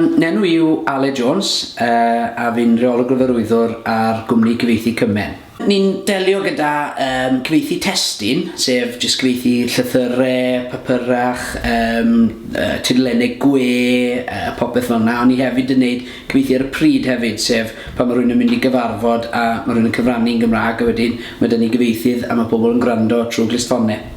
N'enw i yw Aled Jones a fi'n Rheolwr Gyfarwyddwr ar gwmni cyfieithu Cymen. Ni'n delio gyda um, cyfieithu testun, sef jyst cyfieithu llythyrau, papurach, um, uh, tudalennau gwe, uh, popeth fel yna. Ond ni hefyd yn gwneud cyfieithu ar y pryd hefyd, sef pan mae rhywun yn mynd i gyfarfod a mae rhywun yn cyfrannu yn Gymraeg a wedyn mae 'da ni gyfieithydd a mae pobl yn gwrando trwy glustffonau.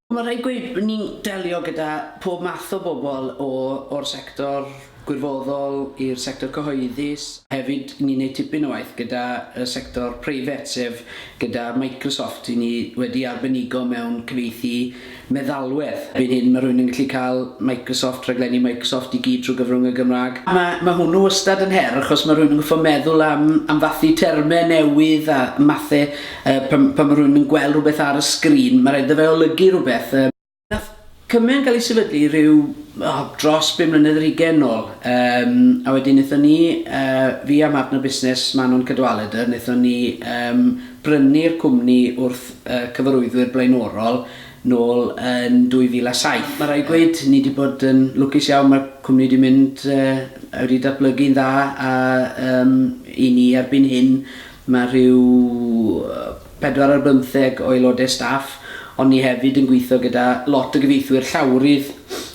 Mae rhaid gweud, ni'n delio gyda pob math o bobl o, o'r sector gwirfoddol i'r sector cyhoeddus. Hefyd, ni'n neud tipyn o waith gyda y sector preifat, sef gyda Microsoft. I ni wedi arbenigo mewn cyfieithu meddalwedd. Erbyn hyn, mae rhywun yn gallu cael Microsoft, rhaglenni Microsoft i gyd trwy gyfrwng y Gymraeg. Mae, mae hwnnw wastad yn her, achos mae rhywun yn gorfod meddwl am, am fathu termau newydd a mathau Yy pan pan ma' rhywun yn gweld rhywbeth ar y sgrin, ma' raid iddo fe olygu rhywbeth. Yy. Nath Cymen gael ei sefydlu rhyw o, dros bum mlynedd ar hugain nôl. Yym a wedyn wnaethon ni, yy fi a mhartner busnes Manon Cadwaladr, wnaethon ni yym brynu'r cwmni wrth y cyfarwyddwyr blaenorol nôl yn 2007. Mae rhaid gweud, ni 'di bod yn lwcus iawn, mae'r cwmni 'di mynd yy wedi datblygu'n dda a yym i ni erbyn hyn Mae rhyw pedwar ar bymtheg o aelodau staff, ond ni hefyd yn gweithio gyda lot o gyfieithwyr llawrydd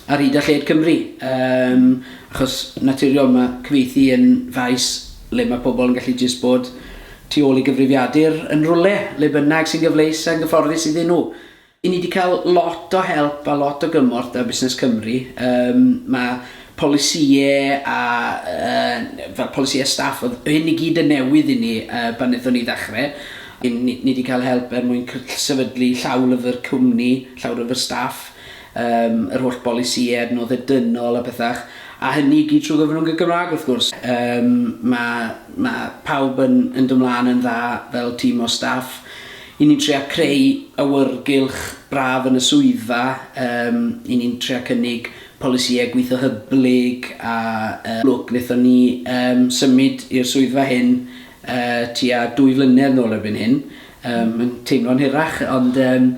ar hyd a lled Cymru. Um, achos naturiol mae cyfieithu yn faes le mae pobl yn gallu jyst bod tu ôl i gyfrifiadur yn rwle, le bynnag sy'n gyfleus a'n gyfforddus iddyn nhw. I ni 'di cael lot o help a lot o gymorth 'da Busnes Cymru. Yym ma' polisïe a yy fel polisïe staff, oedd hyn i gyd yn newydd i ni yy pan wnaethon ni ddechrau. Ni ni 'di cael help er mwyn sefydlu llawlyfr cwmni, llawlyfr staff, yym yr holl bolisïe adnoddau dynol a pethach, a hynny i gyd trwy gyfrwng y Gymraeg wrth gwrs. Yym ma' ma' pawb yn yn dod mlaen yn dda fel tîm o staff. 'Y ni'n trio creu awyrgylch braf yn y swyddfa, yym 'y ni'n trio cynnig polisïau gweithio hyblyg a yy lwc wnaethon ni yym symud i'r swyddfa hyn yy tua dwy flynedd nôl erbyn hyn, yym mae'n teimlo'n hirach ond yym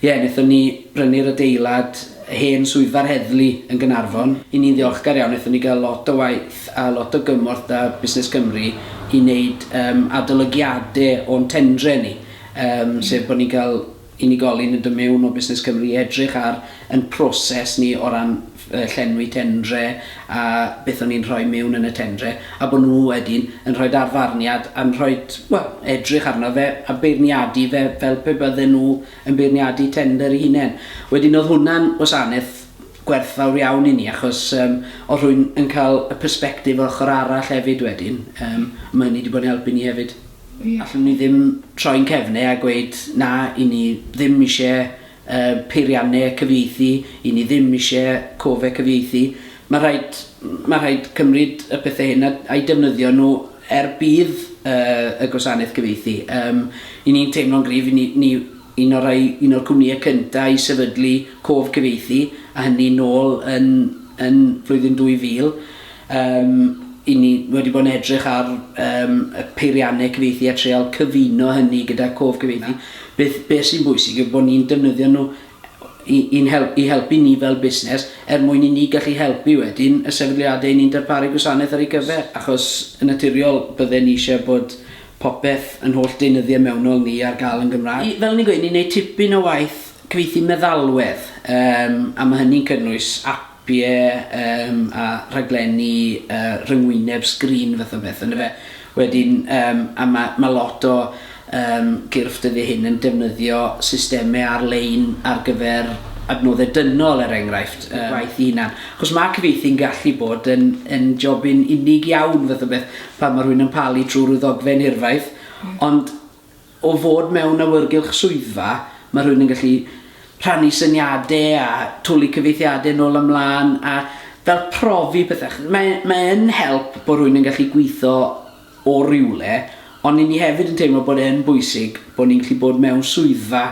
ie wnaethon ni brynu'r adeilad hen swyddfa'r heddlu yn Gaernarfon. 'Y ni'n ddiolchgar iawn, wnaethon ni gael lot o waith a lot o gymorth 'da Busnes Cymru i wneud yym adolygiade o'n tendre ni, yym sef bod ni'n cael unigolyn yn dod mewn o Busnes Cymru i edrych ar ein proses ni o ran llenwi tendre a beth o'n ni'n rhoi mewn yn y tendre, a bod nhw wedyn yn rhoi arfarniad a'n rhoi, wel, edrych arno fe a beirniadu fe fel pe bydden nhw yn beirniadu tender eu hunain. Wedyn oedd hwnna'n wasanaeth gwerthfawr iawn i ni achos yym o'dd rhywun yn cael y persbectif o'r ochr arall hefyd wedyn yym a ma' hynny 'di bod yn helpu ni hefyd. Ie. Allwn ni ddim troi'n cefne a gweud na 'yn ni ddim isie yy peirianne cyfieithu, 'yn ni ddim isie cofe cyfieithu. Ma' rhaid ma' rhaid cymryd y pethe hyn a a'u defnyddio nhw er budd yy y gwasanaeth cyfieithu. Yym 'yn ni'n teimlo'n gryf 'yn ni ni un o'r rhai, un o'r cwmnïau cynta i sefydlu cof cyfieithu, a hynny nôl yn, yn flwyddyn 2000. Yym, 'y ni wedi bod yn edrych ar yym, y peiriannau cyfieithu a treial cyfuno hynny gyda cof cyfieithu. Beth, beth sy'n bwysig yw bod ni'n defnyddio nhw i, i'n help, i helpu ni fel busnes, er mwyn i ni gallu helpu wedyn y sefydliadau 'y ni'n darparu gwasanaeth ar eu cyfer. Achos yn naturiol bydden ni eisiau bod popeth yn holl deunyddiau mewnol ni ar gael yn Gymraeg. Fel o'n i'n gweud, ni'n neud tipyn o waith cyfieithu meddalwedd, yym, a ma' hynny'n cynnwys apie yym, a rhaglenni yy rhyngwyneb sgrin fath o beth, yndyfe. Wedyn, yym, a ma' ma' lot o yym, gyrff dyddiau hyn yn defnyddio systemau ar-lein ar gyfer adnoddau dynol, er enghraifft, y gwaith ei hunan. Achos ma' cyfieithu'n gallu bod yn yn jobyn unig iawn fath o beth, pan mae rhywun yn palu trwy ryw ddogfen hirfaith, ond o fod mewn awyrgylch swyddfa, mae rhywun yn gallu rhannu syniadau a twlu cyfieithiadau nôl a mlaen a fel profi pethau. Mae, mae yn help bod rhywun yn gallu gweithio o rywle, ond 'y ni hefyd yn teimlo bod e'n bwysig bod ni'n gallu bod mewn swyddfa.